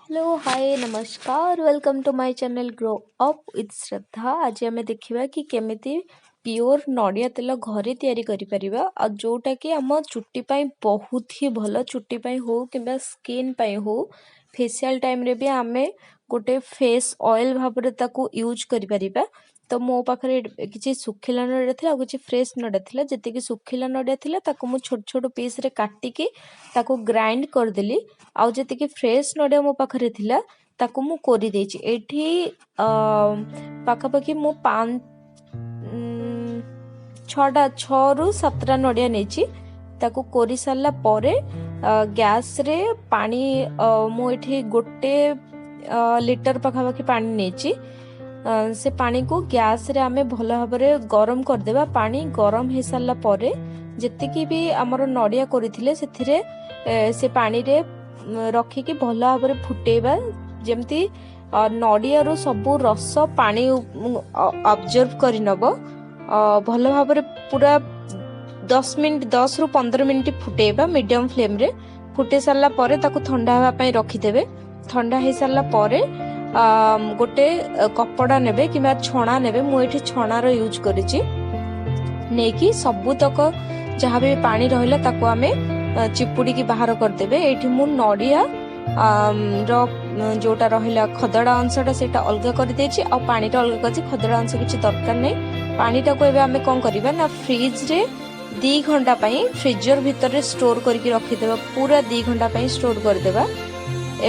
Hello, ହାଏ, ନମସ୍କାର। Welcome to my channel Grow Up with Shraddha. ଆଜି ଆମେ ଦେଖିବା କି କେମିତି ପିଓର ନଡ଼ିଆ ତେଲ ଘରେ ତିଆରି କରିପାରିବା ଆଉ ଯେଉଁଟାକି ଆମ ଚୁଟି ପାଇଁ ବହୁତ ହି ଭଲ। ଚୁଟି ପାଇଁ ହଉ କିମ୍ବା ସ୍କିନ୍ ପାଇଁ ହଉ, ଫେସିଆଲ୍ ଟାଇମ୍ରେ ବି ଆମେ ଗୋଟେ ଫେସ୍ ଅଏଲ୍ ଭାବରେ ତାକୁ ୟୁଜ୍ କରିପାରିବା। ତ ମୋ ପାଖରେ କିଛି ଶୁଖିଲା ନଡ଼ିଆ ଥିଲା ଆଉ କିଛି ଫ୍ରେଶ୍ ନଡ଼ିଆ ଥିଲା। ଯେତିକି ଶୁଖିଲା ନଡ଼ିଆ ଥିଲା, ତାକୁ ମୁଁ ଛୋଟ ଛୋଟ ପିସ୍ରେ କାଟିକି ତାକୁ ଗ୍ରାଇଣ୍ଡ କରିଦେଲି ଆଉ ଯେତିକି ଫ୍ରେଶ୍ ନଡ଼ିଆ ମୋ ପାଖରେ ଥିଲା, ତାକୁ ମୁଁ କୋରି ଦେଇଛି। ଏଇଠି ପାଖାପାଖି ମୁଁ ଛଅଟା, ଛଅରୁ ସାତଟା ନଡ଼ିଆ ନେଇଛି। ତାକୁ କୋରି ସାରିଲା ପରେ ଗ୍ୟାସ୍ରେ ପାଣି, ମୁଁ ଏଠି 1 ଲିଟର ପାଖାପାଖି ପାଣି ନେଇଛି। ସେ ପାଣିକୁ ଗ୍ୟାସ୍ରେ ଆମେ ଭଲ ଭାବରେ ଗରମ କରିଦେବା। ପାଣି ଗରମ ହେଇସାରିଲା ପରେ ଯେତିକି ବି ଆମର ନଡ଼ିଆ କୋରିଥିଲେ, ସେଥିରେ ସେ ପାଣିରେ ରଖିକି ଭଲ ଭାବରେ ଫୁଟେଇବା, ଯେମିତି ନଡ଼ିଆରୁ ସବୁ ରସ ପାଣି ଅବଜର୍ଭ କରିନବ ଭଲ ଭାବରେ। ପୁରା 10 ମିନିଟ୍, 10ରୁ 15 ମିନିଟ୍ ଫୁଟେଇବା ମିଡ଼ିୟମ୍ ଫ୍ଲେମ୍ରେ। ଫୁଟେଇ ସାରିଲା ପରେ ତାକୁ ଥଣ୍ଡା ହେବା ପାଇଁ ରଖିଦେବେ। ଥଣ୍ଡା ହେଇସାରିଲା ପରେ ଗୋଟେ କପଡ଼ା ନେବେ କିମ୍ବା ଛଣା ନେବେ। ମୁଁ ଏଠି ଛଣାର ୟୁଜ୍ କରିଛି। ନେଇକି ସବୁତକ ଯାହା ବି ପାଣି ରହିଲା, ତାକୁ ଆମେ ଚିପୁଡ଼ିକି ବାହାର କରିଦେବେ। ଏଇଠି ମୁଁ ନଡ଼ିଆ ର ଯୋଉଟା ରହିଲା ଖଦଡ଼ା ଅଂଶଟା, ସେଇଟା ଅଲଗା କରିଦେଇଛି ଆଉ ପାଣିଟା ଅଲଗା କରିଛି। ଖଦଡ଼ା ଅଂଶ କିଛି ଦରକାର ନାହିଁ। ପାଣିଟାକୁ ଏବେ ଆମେ କ'ଣ କରିବା ନା ଫ୍ରିଜରେ 2 ଘଣ୍ଟା ପାଇଁ ଫ୍ରିଜର ଭିତରେ ଷ୍ଟୋର କରିକି ରଖିଦେବା। ପୁରା 2 ଘଣ୍ଟା ପାଇଁ ଷ୍ଟୋର କରିଦେବା।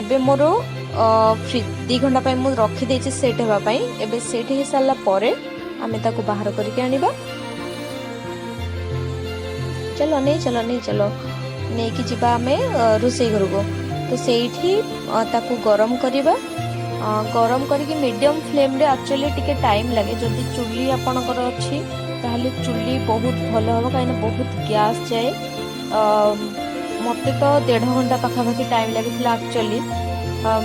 ଏବେ ମୋର 2 ଘଣ୍ଟା ପାଇଁ ମୁଁ ରଖିଦେଇଛି ସେଟ୍ ହେବା ପାଇଁ। ଏବେ ସେଟ୍ ହେଇସାରିଲା ପରେ ଆମେ ତାକୁ ବାହାର କରିକି ଆଣିବା। ଚାଲ, ନେଇ ଚାଲ, ନେଇ ଚାଲ। ନେଇକି ଯିବା ଆମେ ରୋଷେଇ ଘରକୁ। ତ ସେଇଠି ତାକୁ ଗରମ କରିବା। ଗରମ କରିକି ମିଡ଼ିୟମ୍ ଫ୍ଲେମ୍ରେ, ଆକ୍ଚୁଆଲି ଟିକେ ଟାଇମ୍ ଲାଗେ। ଯଦି ଚୁଲି ଆପଣଙ୍କର ଅଛି, ତାହେଲେ ଚୁଲି ବହୁତ ଭଲ ହେବ, କାହିଁକିନା ବହୁତ ଗ୍ୟାସ୍ ଯାଏ। ମୋତେ ତ ଦେଢ଼ ଘଣ୍ଟା ପାଖାପାଖି ଟାଇମ୍ ଲାଗିଥିଲା। ଆକ୍ଚୁଆଲି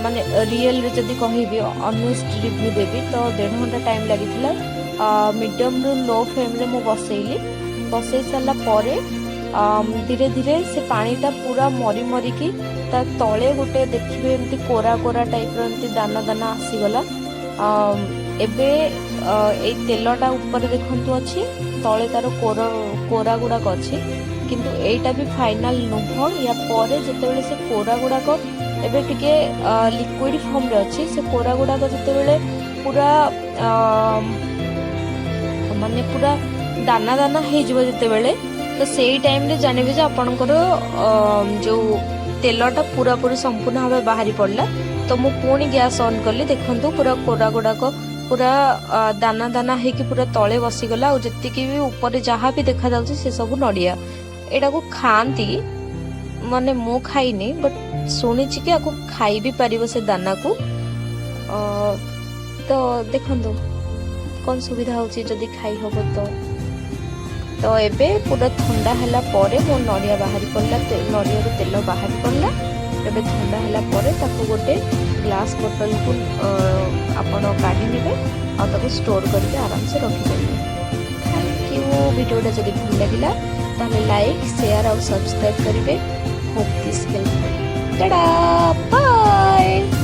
ମାନେ ରିଏଲରେ ଯଦି କହିବି, ଅନେଷ୍ଟ ରିଭ୍ୟୁ ଦେବି, ତ ଦେଢ଼ ଘଣ୍ଟା ଟାଇମ୍ ଲାଗିଥିଲା। ମିଡ଼ିୟମରୁ ଲୋ ଫ୍ଲେମ୍ରେ ମୁଁ ବସେଇଲି। ବସେଇ ସାରିଲା ପରେ ଧୀରେ ଧୀରେ ସେ ପାଣିଟା ପୁରା ମରି ମରିକି ତା ତଳେ ଗୋଟେ ଦେଖିବେ ଏମିତି କୋରା କୋରା ଟାଇପ୍ର ଏମିତି ଦାନା ଦାନା ଆସିଗଲା। ଏବେ ଏଇ ତେଲଟା ଉପରେ ଦେଖନ୍ତୁ ଅଛି, ତଳେ ତାର କୋର କୋରା ଗୁଡ଼ାକ ଅଛି। କିନ୍ତୁ ଏଇଟା ବି ଫାଇନାଲ ନୁହଁ। ୟା ପରେ ଯେତେବେଳେ ସେ କୋରା ଗୁଡ଼ାକ, ଏବେ ଟିକେ ଲିକ୍ୱିଡ ଫର୍ମରେ ଅଛି, ସେ କୋରା ଗୁଡ଼ାକ ଯେତେବେଳେ ପୁରା ମାନେ ପୁରା ଦାନା ଦାନା ହେଇଯିବ ଯେତେବେଳେ, ତ ସେଇ ଟାଇମରେ ଜାଣିବେ ଯେ ଆପଣଙ୍କର ଯୋଉ ତେଲଟା ପୁରାପୁରି ସମ୍ପୂର୍ଣ୍ଣ ଭାବେ ବାହାରି ପଡ଼ିଲା। ତ ମୁଁ ପୁଣି ଗ୍ୟାସ୍ ଅନ୍ କଲି। ଦେଖନ୍ତୁ, ପୁରା କୋରା ଗୁଡ଼ାକ ପୁରା ଦାନା ଦାନା ହେଇକି ପୁରା ତଳେ ବସିଗଲା ଆଉ ଯେତିକି ବି ଉପରେ ଯାହା ବି ଦେଖାଯାଉଛି, ସେ ସବୁ ନଡ଼ିଆ। ଏଇଟାକୁ ଖାଆନ୍ତି, ମାନେ ମୁଁ ଖାଇନି, ବଟ୍ ଶୁଣିଛି କି ଆକୁ ଖାଇ ବି ପାରିବ ସେ ଦାନାକୁ। ତ ଦେଖନ୍ତୁ କ'ଣ ସୁବିଧା ହେଉଛି ଯଦି ଖାଇ ହବ ତ। ତ ଏବେ ପୁରା ଥଣ୍ଡା ହେଲା ପରେ ମୋ ନଡ଼ିଆ ବାହାରି ପଡ଼ିଲା, ନଡ଼ିଆରୁ ତେଲ ବାହାରି ପଡ଼ିଲା। ଏବେ ଥଣ୍ଡା ହେଲା ପରେ ତାକୁ ଗୋଟେ ଗ୍ଲାସ୍ ବୋଟଲକୁ ଆପଣ କାଢ଼ି ନେବେ ଆଉ ତାକୁ ଷ୍ଟୋର କରିକି ଆରାମସେ ରଖିପାରିବେ। Thank you. ଭିଡ଼ିଓଟା ଯଦି ଭଲ ଲାଗିଲା, ତାହେଲେ ଲାଇକ୍, ସେୟାର ଆଉ ସବସ୍କ୍ରାଇବ୍ କରିବେ। Hope this help. Tata, bye.